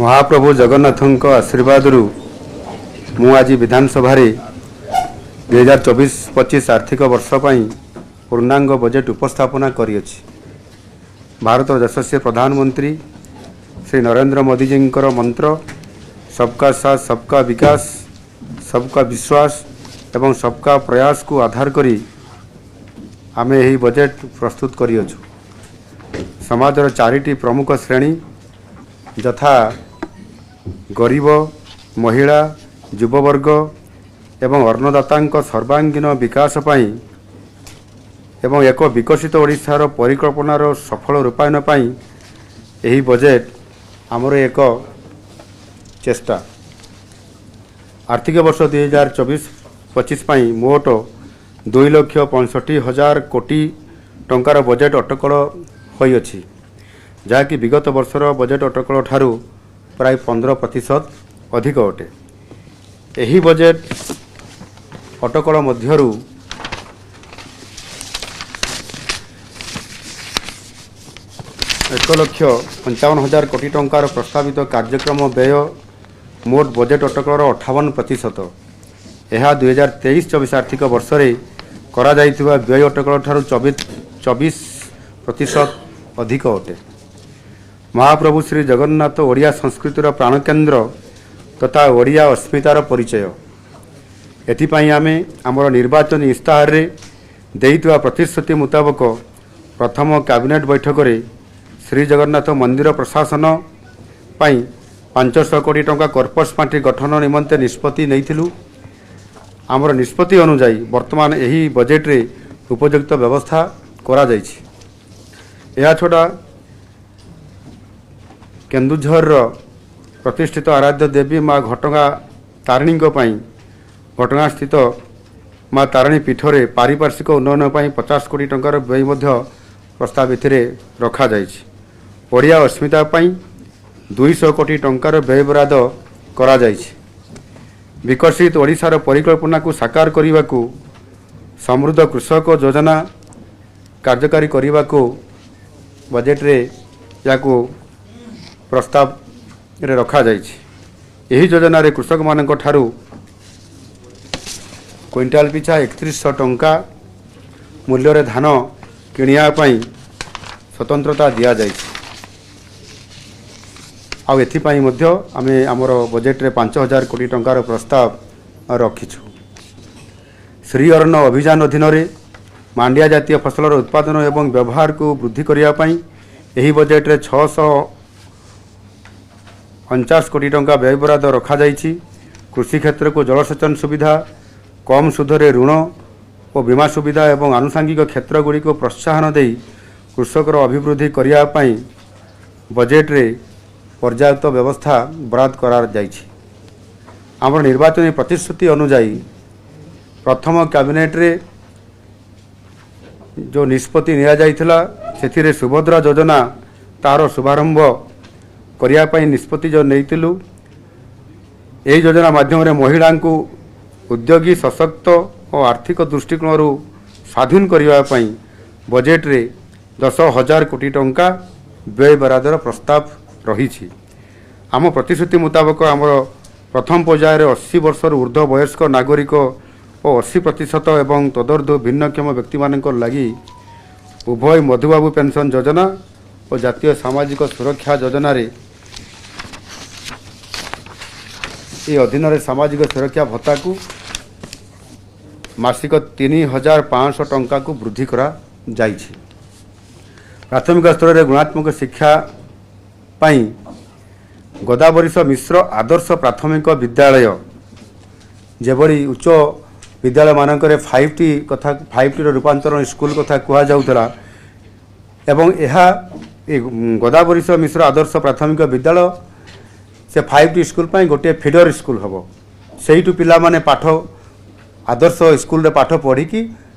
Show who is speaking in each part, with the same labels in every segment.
Speaker 1: ମହାପ୍ରଭୁ ଜଗନ୍ନାଥଙ୍କ ଆଶୀର୍ବାଦରୁ ମୁଁ ଆଜି ବିଧାନସଭାରେ 2024-25 ଆର୍ଥିକ ବର୍ଷ ପାଇଁ ପୂର୍ଣ୍ଣାଙ୍ଗ ବଜେଟ୍ ଉପସ୍ଥାପନା କରିଅଛି। ଭାରତର ଯଶସ୍ୱୀ ପ୍ରଧାନମନ୍ତ୍ରୀ ଶ୍ରୀ ନରେନ୍ଦ୍ର ମୋଦିଜୀଙ୍କର ମନ୍ତ୍ର "ସବକା ସାଥ, ସବକା ବିକାଶ, ସବକା ବିଶ୍ୱାସ ଏବଂ ସବକା ପ୍ରୟାସକୁ" ଆଧାର କରି ଆମେ ଏହି ବଜେଟ୍ ପ୍ରସ୍ତୁତ କରିଅଛୁ। ସମାଜର ଚାରିଟି ପ୍ରମୁଖ ଶ୍ରେଣୀ ଯଥା ଗରିବ, ମହିଳା, ଯୁବବର୍ଗ ଏବଂ ଅନ୍ନଦାତାଙ୍କ ସର୍ବାଙ୍ଗୀନ ବିକାଶ ପାଇଁ ଏବଂ ଏକ ବିକଶିତ ଓଡ଼ିଶାର ପରିକଳ୍ପନାର ସଫଳ ରୂପାୟନ ପାଇଁ ଏହି ବଜେଟ୍ ଆମର ଏକ ଚେଷ୍ଟା। ଆର୍ଥିକ ବର୍ଷ 2024-25 ପାଇଁ ମୋଟ 2,65,000 କୋଟି ଟଙ୍କାର ବଜେଟ୍ ଅଟକଳ ହୋଇଅଛି, ଯାହାକି ବିଗତ ବର୍ଷର ବଜେଟ୍ ଅଟକଳ ଠାରୁ ପ୍ରାୟ 15% ଅଧିକ ଅଟେ। ଏହି ବଜେଟ୍ ଅଟକଳ ମଧ୍ୟରୁ 1,55,000 କୋଟି ଟଙ୍କାର ପ୍ରସ୍ତାବିତ କାର୍ଯ୍ୟକ୍ରମ ବ୍ୟୟ ମୋଟ ବଜେଟ୍ ଅଟକଳର 58%। ଏହା 2023-24 ଆର୍ଥିକ ବର୍ଷରେ କରାଯାଇଥିବା ବ୍ୟୟ ଅଟକଳ ଠାରୁ 24% ଅଧିକ ଅଟେ। ମହାପ୍ରଭୁ ଶ୍ରୀ ଜଗନ୍ନାଥ ଓଡ଼ିଆ ସଂସ୍କୃତିର ପ୍ରାଣକେନ୍ଦ୍ର ତଥା ଓଡ଼ିଆ ଅସ୍ମିତାର ପରିଚୟ। ଏଥିପାଇଁ ଆମେ ଆମର ନିର୍ବାଚନୀ ଇସ୍ତାହାରରେ ଦେଇଥିବା ପ୍ରତିଶ୍ରୁତି ମୁତାବକ ପ୍ରଥମ କ୍ୟାବିନେଟ୍ ବୈଠକରେ ଶ୍ରୀ ଜଗନ୍ନାଥ ମନ୍ଦିର ପ୍ରଶାସନ ପାଇଁ 500 କୋଟି ଟଙ୍କା କର୍ପସ୍ ପାଣ୍ଠି ଗଠନ ନିମନ୍ତେ ନିଷ୍ପତ୍ତି ନେଇଥିଲୁ। ଆମର ନିଷ୍ପତ୍ତି ଅନୁଯାୟୀ ବର୍ତ୍ତମାନ ଏହି ବଜେଟ୍ରେ ଉପଯୁକ୍ତ ବ୍ୟବସ୍ଥା କରାଯାଇଛି। ଏହାଛଡ଼ା କେନ୍ଦୁଝରର ପ୍ରତିଷ୍ଠିତ ଆରାଧ୍ୟ ଦେବୀ ମା ଘଟଗାଁ ତାରିଣୀଙ୍କ ପାଇଁ ଘଟଗାଁ ସ୍ଥିତ ମା ତାରିଣୀ ପୀଠରେ ପାରିପାର୍ଶ୍ୱିକ ଉନ୍ନୟନ ପାଇଁ 50 କୋଟି ଟଙ୍କାର ବ୍ୟୟ ମଧ୍ୟ ପ୍ରସ୍ତାବ ଏଥିରେ ରଖାଯାଇଛି। ଓଡ଼ିଆ ଅସ୍ମିତା ପାଇଁ 200 କୋଟି ଟଙ୍କାର ବ୍ୟୟ ବରାଦ କରାଯାଇଛି। ବିକଶିତ ଓଡ଼ିଶାର ପରିକଳ୍ପନାକୁ ସାକାର କରିବାକୁ ସମୃଦ୍ଧ କୃଷକ ଯୋଜନା କାର୍ଯ୍ୟକାରୀ କରିବାକୁ ବଜେଟ୍ରେ ଏହାକୁ ପ୍ରସ୍ତାବରେ ରଖାଯାଇଛି। ଏହି ଯୋଜନାରେ କୃଷକମାନଙ୍କ ଠାରୁ କୁଇଣ୍ଟାଲ ପିଛା 3100 ଟଙ୍କା ମୂଲ୍ୟରେ ଧାନ କିଣିବା ପାଇଁ ସ୍ୱତନ୍ତ୍ରତା ଦିଆଯାଇଛି। ଆଉ ଏଥିପାଇଁ ମଧ୍ୟ ଆମେ ଆମର ବଜେଟ୍ରେ 5000 କୋଟି ଟଙ୍କାର ପ୍ରସ୍ତାବ ରଖିଛୁ। ଶ୍ରୀ ଅନ୍ନ ଅଭିଯାନ ଅଧୀନରେ ମାଣ୍ଡିଆ ଜାତୀୟ ଫସଲର ଉତ୍ପାଦନ ଏବଂ ବ୍ୟବହାରକୁ ବୃଦ୍ଧି କରିବା ପାଇଁ ଏହି ବଜେଟ୍ରେ 649 କୋଟି ଟଙ୍କା ବ୍ୟୟବରାଦ ରଖାଯାଇଛି। କୃଷି କ୍ଷେତ୍ରକୁ ଜଳସେଚନ ସୁବିଧା, କମ୍ ସୁଧରେ ଋଣ ଓ ବୀମା ସୁବିଧା ଏବଂ ଆନୁଷାଙ୍ଗିକ କ୍ଷେତ୍ରଗୁଡ଼ିକୁ ପ୍ରୋତ୍ସାହନ ଦେଇ କୃଷକର ଅଭିବୃଦ୍ଧି କରିବା ପାଇଁ ବଜେଟ୍ରେ ପର୍ଯ୍ୟାପ୍ତ ବ୍ୟବସ୍ଥା ବରାଦ କରାଯାଇଛି। ଆମର ନିର୍ବାଚନୀ ପ୍ରତିଶ୍ରୁତି ଅନୁଯାୟୀ ପ୍ରଥମ କ୍ୟାବିନେଟ୍ରେ ଯେଉଁ ନିଷ୍ପତ୍ତି ନିଆଯାଇଥିଲା, ସେଥିରେ ସୁଭଦ୍ରା ଯୋଜନା ତାର ଶୁଭାରମ୍ଭ କରିବା ପାଇଁ ନିଷ୍ପତ୍ତି ଯେଉଁ ନେଇଥିଲୁ, ଏହି ଯୋଜନା ମାଧ୍ୟମରେ ମହିଳାଙ୍କୁ ଉଦ୍ୟୋଗୀ, ସଶକ୍ତ ଓ ଆର୍ଥିକ ଦୃଷ୍ଟିକୋଣରୁ ସ୍ୱାଧୀନ କରିବା ପାଇଁ ବଜେଟ୍ରେ 10,000 କୋଟି ଟଙ୍କା ବ୍ୟୟ ବରାଦର ପ୍ରସ୍ତାବ ରହିଛି। ଆମ ପ୍ରତିଶ୍ରୁତି ମୁତାବକ ଆମର ପ୍ରଥମ ପର୍ଯ୍ୟାୟରେ 80 ବର୍ଷରୁ ଉର୍ଦ୍ଧ୍ୱ ବୟସ୍କ ନାଗରିକ ଓ 80% ଏବଂ ତଦୁର୍ଦ୍ଧ୍ୱ ଭିନ୍ନକ୍ଷମ ବ୍ୟକ୍ତିମାନଙ୍କ ଲାଗି ଉଭୟ ମଧୁବାବୁ ପେନ୍ସନ୍ ଯୋଜନା ଓ ଜାତୀୟ ସାମାଜିକ ସୁରକ୍ଷା ଯୋଜନାରେ ଏହି ଅଧୀନରେ ସାମାଜିକ ସୁରକ୍ଷା ଭତ୍ତାକୁ ମାସିକ 3500 ଟଙ୍କାକୁ ବୃଦ୍ଧି କରାଯାଇଛି। ପ୍ରାଥମିକ ସ୍ତରରେ ଗୁଣାତ୍ମକ ଶିକ୍ଷା ପାଇଁ ଗୋଦାବରୀଶ ମିଶ୍ର ଆଦର୍ଶ ପ୍ରାଥମିକ ବିଦ୍ୟାଳୟ, ଯେଭଳି ଉଚ୍ଚ ବିଦ୍ୟାଳୟମାନଙ୍କରେ 5ଟି କଥା, 5ଟିର ରୂପାନ୍ତରଣ ସ୍କୁଲ କଥା କୁହାଯାଉଥିଲା ଏବଂ ଏହା ଏ ଗୋଦାବରୀଶ ମିଶ୍ର ଆଦର୍ଶ ପ୍ରାଥମିକ ବିଦ୍ୟାଳୟ ସେ 5ଟି ସ୍କୁଲ ପାଇଁ ଗୋଟିଏ ଫିଡର ସ୍କୁଲ ହେବ। ସେଇଠୁ ପିଲାମାନେ ପାଠ ଆଦର୍ଶ ସ୍କୁଲରେ ପାଠ ପଢ଼ିକି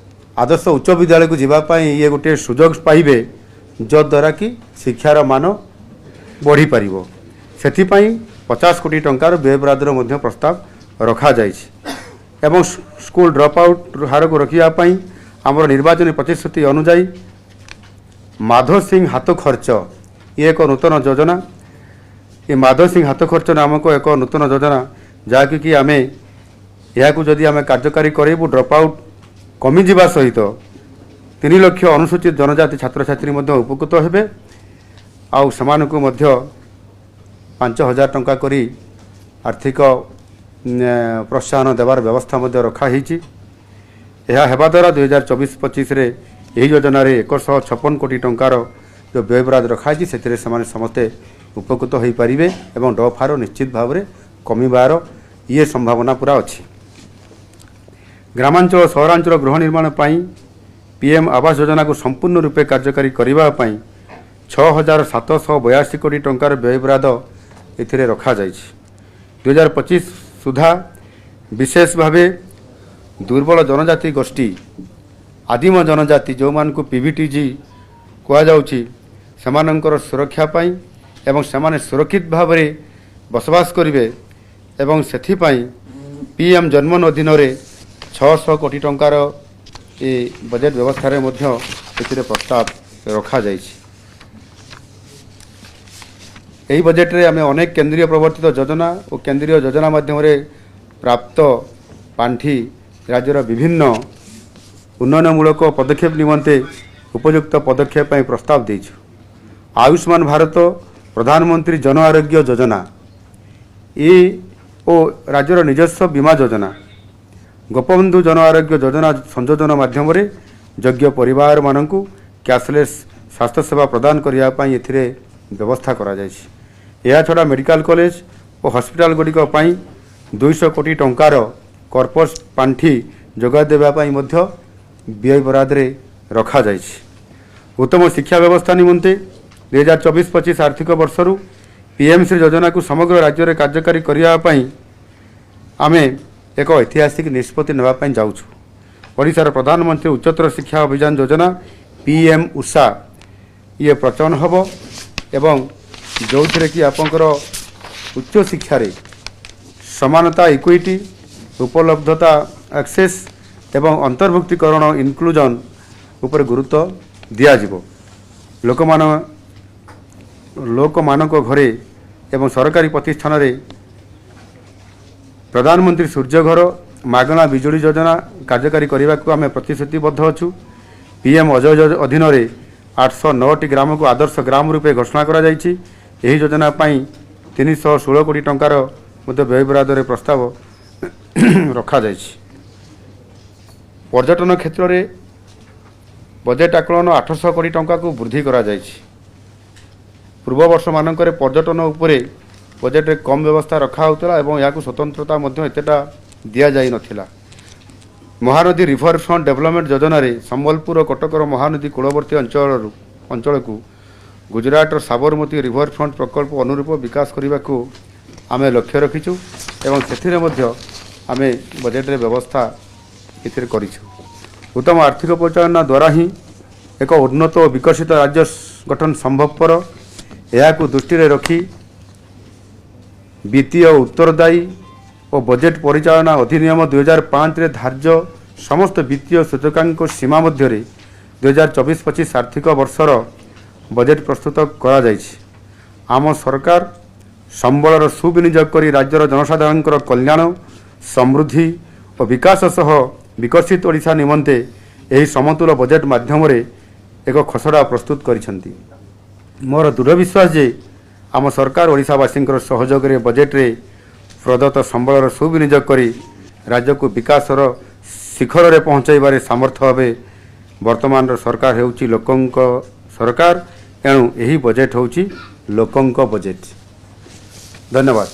Speaker 1: ଆଦର୍ଶ ଉଚ୍ଚ ବିଦ୍ୟାଳୟକୁ ଯିବା ପାଇଁ ଇଏ ଗୋଟିଏ ସୁଯୋଗ ପାଇବେ, ଯଦ୍ୱାରା କି ଶିକ୍ଷାର ମାନ ବଢ଼ିପାରିବ। ସେଥିପାଇଁ 50 କୋଟି ଟଙ୍କାର ବ୍ୟୟ ବରାଦର ମଧ୍ୟ ପ୍ରସ୍ତାବ ରଖାଯାଇଛି। ଏବଂ ସ୍କୁଲ ଡ୍ରପ୍ ଆଉଟ୍ ହାରକୁ ରୋକିବା ପାଇଁ ଆମର ନିର୍ବାଚନୀ ପ୍ରତିଶ୍ରୁତି ଅନୁଯାୟୀ ମାଧୋ ସିଂ ହାତ ଖର୍ଚ୍ଚ, ଇଏ ଏକ ନୂତନ ଯୋଜନା। ଏ ମାଧବ ସିଂ ହାତ ଖର୍ଚ୍ଚ ନାମକ ଏକ ନୂତନ ଯୋଜନା, ଯାହାକି କି ଆମେ ଏହାକୁ ଯଦି ଆମେ କାର୍ଯ୍ୟକାରୀ କରାଇବୁ, ଡ୍ରପ୍ ଆଉଟ୍ କମିଯିବା ସହିତ 3 ଲକ୍ଷ ଅନୁସୂଚିତ ଜନଜାତି ଛାତ୍ରଛାତ୍ରୀ ମଧ୍ୟ ଉପକୃତ ହେବେ। ଆଉ ସେମାନଙ୍କୁ ମଧ୍ୟ 5000 ଟଙ୍କା କରି ଆର୍ଥିକ ପ୍ରୋତ୍ସାହନ ଦେବାର ବ୍ୟବସ୍ଥା ମଧ୍ୟ ରଖାହେଇଛି। ଏହା ହେବା ଦ୍ୱାରା 2024-25ରେ ଏହି ଯୋଜନାରେ 156 କୋଟି ଟଙ୍କାର ଯେଉଁ ବ୍ୟୟବରାଦ ରଖାହେଇଛି, ସେଥିରେ ସେମାନେ ସମସ୍ତେ ଉପକୃତ ହୋଇପାରିବେ ଏବଂ ଡ୍ରପ୍ ହାର ନିଶ୍ଚିତ ଭାବରେ କମିବାର ଇଏ ସମ୍ଭାବନା ପୁରା ଅଛି। ଗ୍ରାମାଞ୍ଚଳ, ସହରାଞ୍ଚଳ ଗୃହ ନିର୍ମାଣ ପାଇଁ ପିଏମ୍ ଆବାସ ଯୋଜନାକୁ ସମ୍ପୂର୍ଣ୍ଣ ରୂପେ କାର୍ଯ୍ୟକାରୀ କରିବା ପାଇଁ 6782 କୋଟି ଟଙ୍କାର ବ୍ୟୟବରାଦ ଏଥିରେ ରଖାଯାଇଛି। 2025 ସୁଦ୍ଧା ବିଶେଷ ଭାବେ ଦୁର୍ବଳ ଜନଜାତି ଗୋଷ୍ଠୀ, ଆଦିମ ଜନଜାତି, ଯେଉଁମାନଙ୍କୁ ପିଭିଟିଜି କୁହାଯାଉଛି, ସେମାନଙ୍କର ସୁରକ୍ଷା ପାଇଁ ଏବଂ ସେମାନେ ସୁରକ୍ଷିତ ଭାବରେ ବସବାସ କରିବେ ଏବଂ ସେଥିପାଇଁ ପିଏମ୍ ଜନମନ ଅଧୀନରେ 600 କୋଟି ଟଙ୍କାର ଏ ବଜେଟ୍ ବ୍ୟବସ୍ଥାରେ ମଧ୍ୟ ଏଥିରେ ପ୍ରସ୍ତାବ ରଖାଯାଇଛି। ଏହି ବଜେଟ୍ରେ ଆମେ ଅନେକ କେନ୍ଦ୍ରୀୟ ପ୍ରବର୍ତ୍ତିତ ଯୋଜନା ଓ କେନ୍ଦ୍ରୀୟ ଯୋଜନା ମାଧ୍ୟମରେ ପ୍ରାପ୍ତ ପାଣ୍ଠି ରାଜ୍ୟର ବିଭିନ୍ନ ଉନ୍ନୟନମୂଳକ ପଦକ୍ଷେପ ନିମନ୍ତେ ଉପଯୁକ୍ତ ପଦକ୍ଷେପ ପାଇଁ ପ୍ରସ୍ତାବ ଦେଇଛୁ। ଆୟୁଷ୍ମାନ ଭାରତ, ପ୍ରଧାନମନ୍ତ୍ରୀ ଜନ ଆରୋଗ୍ୟ ଯୋଜନା ଏ ଓ ରାଜ୍ୟର ନିଜସ୍ୱ ବୀମା ଯୋଜନା ଗୋପବନ୍ଧୁ ଜନ ଆରୋଗ୍ୟ ଯୋଜନା ସଂଯୋଜନ ମାଧ୍ୟମରେ ଯୋଗ୍ୟ ପରିବାରମାନଙ୍କୁ କ୍ୟାସଲେସ୍ ସ୍ୱାସ୍ଥ୍ୟସେବା ପ୍ରଦାନ କରିବା ପାଇଁ ଏଥିରେ ବ୍ୟବସ୍ଥା କରାଯାଇଛି। ଏହାଛଡ଼ା ମେଡ଼ିକାଲ କଲେଜ ଓ ହସ୍ପିଟାଲ ଗୁଡ଼ିକ ପାଇଁ 200 କୋଟି ଟଙ୍କାର କର୍ପସ୍ ପାଣ୍ଠି ଯୋଗାଇ ଦେବା ପାଇଁ ମଧ୍ୟ ବ୍ୟୟ ବରାଦରେ ରଖାଯାଇଛି। ଉତ୍ତମ ଶିକ୍ଷା ବ୍ୟବସ୍ଥା ନିମନ୍ତେ 2024-25 ଆର୍ଥିକ ବର୍ଷରୁ ପିଏମ୍ଶ୍ରୀ ଯୋଜନାକୁ ସମଗ୍ର ରାଜ୍ୟରେ କାର୍ଯ୍ୟକାରୀ କରିବା ପାଇଁ ଆମେ ଏକ ଐତିହାସିକ ନିଷ୍ପତ୍ତି ନେବା ପାଇଁ ଯାଉଛୁ। ଓଡ଼ିଶାର ପ୍ରଧାନମନ୍ତ୍ରୀ ଉଚ୍ଚତର ଶିକ୍ଷା ଅଭିଯାନ ଯୋଜନା ପିଏମ୍ ଉଷା ଇଏ ପ୍ରଚଳନ ହେବ ଏବଂ ଯେଉଁଥିରେ କି ଆପଣଙ୍କର ଉଚ୍ଚ ଶିକ୍ଷାରେ ସମାନତା ଇକ୍ୱିଟି, ଉପଲବ୍ଧତା ଆକ୍ସେସ୍ ଏବଂ ଅନ୍ତର୍ଭୁକ୍ତିକରଣ ଇନକ୍ଲୁଜନ୍ ଉପରେ ଗୁରୁତ୍ୱ ଦିଆଯିବ। ଲୋକମାନଙ୍କ ଘରେ ଏବଂ ସରକାରୀ ପ୍ରତିଷ୍ଠାନରେ ପ୍ରଧାନମନ୍ତ୍ରୀ ସୂର୍ଯ୍ୟଘର ମାଗଣା ବିଜୁଳି ଯୋଜନା କାର୍ଯ୍ୟକାରୀ କରିବାକୁ ଆମେ ପ୍ରତିଶ୍ରୁତିବଦ୍ଧ ଅଛୁ। ପିଏମ୍ ଅଜୟ ଅଧୀନରେ 809ଟି ଗ୍ରାମକୁ ଆଦର୍ଶ ଗ୍ରାମ ରୂପେ ଘୋଷଣା କରାଯାଇଛି। ଏହି ଯୋଜନା ପାଇଁ 316 କୋଟି ଟଙ୍କାର ମଧ୍ୟ ବ୍ୟୟବରାଦରେ ପ୍ରସ୍ତାବ ରଖାଯାଇଛି। ପର୍ଯ୍ୟଟନ କ୍ଷେତ୍ରରେ ବଜେଟ୍ ଆକଳନ 800 କୋଟି ଟଙ୍କାକୁ ବୃଦ୍ଧି କରାଯାଇଛି। ପୂର୍ବ ବର୍ଷମାନଙ୍କରେ ପର୍ଯ୍ୟଟନ ଉପରେ ବଜେଟ୍ରେ କମ୍ ବ୍ୟବସ୍ଥା ରଖାହେଉଥିଲା ଏବଂ ଏହାକୁ ସ୍ୱତନ୍ତ୍ରତା ମଧ୍ୟ ଏତେଟା ଦିଆଯାଇନଥିଲା। ମହାନଦୀ ରିଭର ଫ୍ରଣ୍ଟ ଡେଭଲପମେଣ୍ଟ ଯୋଜନାରେ ସମ୍ବଲପୁର ଓ କଟକର ମହାନଦୀ କୂଳବର୍ତ୍ତୀ ଅଞ୍ଚଳକୁ ଗୁଜୁରାଟର ସାବରମତୀ ରିଭର ଫ୍ରଣ୍ଟ ପ୍ରକଳ୍ପ ଅନୁରୂପ ବିକାଶ କରିବାକୁ ଆମେ ଲକ୍ଷ୍ୟ ରଖିଛୁ ଏବଂ ସେଥିରେ ମଧ୍ୟ ଆମେ ବଜେଟ୍ରେ ବ୍ୟବସ୍ଥା ଏଥିରେ କରିଛୁ। ଉତ୍ତମ ଆର୍ଥିକ ପରିଚାଳନା ଦ୍ୱାରା ହିଁ ଏକ ଉନ୍ନତ ଓ ବିକଶିତ ରାଜ୍ୟ ଗଠନ ସମ୍ଭବପର। ଏହାକୁ ଦୃଷ୍ଟିରେ ରଖି ବିତ୍ତୀୟ ଉତ୍ତରଦାୟୀ ଓ ବଜେଟ୍ ପରିଚାଳନା ଅଧିନିୟମ 2005ରେ ଧାର୍ଯ୍ୟ ସମସ୍ତ ବିତ୍ତୀୟ ସୂଚକାଙ୍କ ସୀମା ମଧ୍ୟରେ 2024-25 ଆର୍ଥିକ ବର୍ଷର ବଜେଟ୍ ପ୍ରସ୍ତୁତ କରାଯାଇଛି। ଆମ ସରକାର ସମ୍ବଳର ସୁବିନିଯୋଗ କରି ରାଜ୍ୟର ଜନସାଧାରଣଙ୍କର କଲ୍ୟାଣ, ସମୃଦ୍ଧି ଓ ବିକାଶ ସହ ବିକଶିତ ଓଡ଼ିଶା ନିମନ୍ତେ ଏହି ସମତୁଲ ବଜେଟ୍ ମାଧ୍ୟମରେ ଏକ ଖସଡ଼ା ପ୍ରସ୍ତୁତ କରିଛନ୍ତି। ମୋର ଦୃଢ଼ ବିଶ୍ୱାସ ଯେ ଆମ ସରକାର ଓଡ଼ିଶାବାସୀଙ୍କର ସହଯୋଗରେ ବଜେଟ୍ରେ ପ୍ରଦତ୍ତ ସମ୍ବଳର ସୁବିନିଯୋଗ କରି ରାଜ୍ୟକୁ ବିକାଶର ଶିଖରରେ ପହଞ୍ଚାଇବାରେ ସମର୍ଥ ହେବେ। ବର୍ତ୍ତମାନର ସରକାର ହେଉଛି ଲୋକଙ୍କ ସରକାର, ଏଣୁ ଏହି ବଜେଟ୍ ହେଉଛି ଲୋକଙ୍କ ବଜେଟ୍। ଧନ୍ୟବାଦ।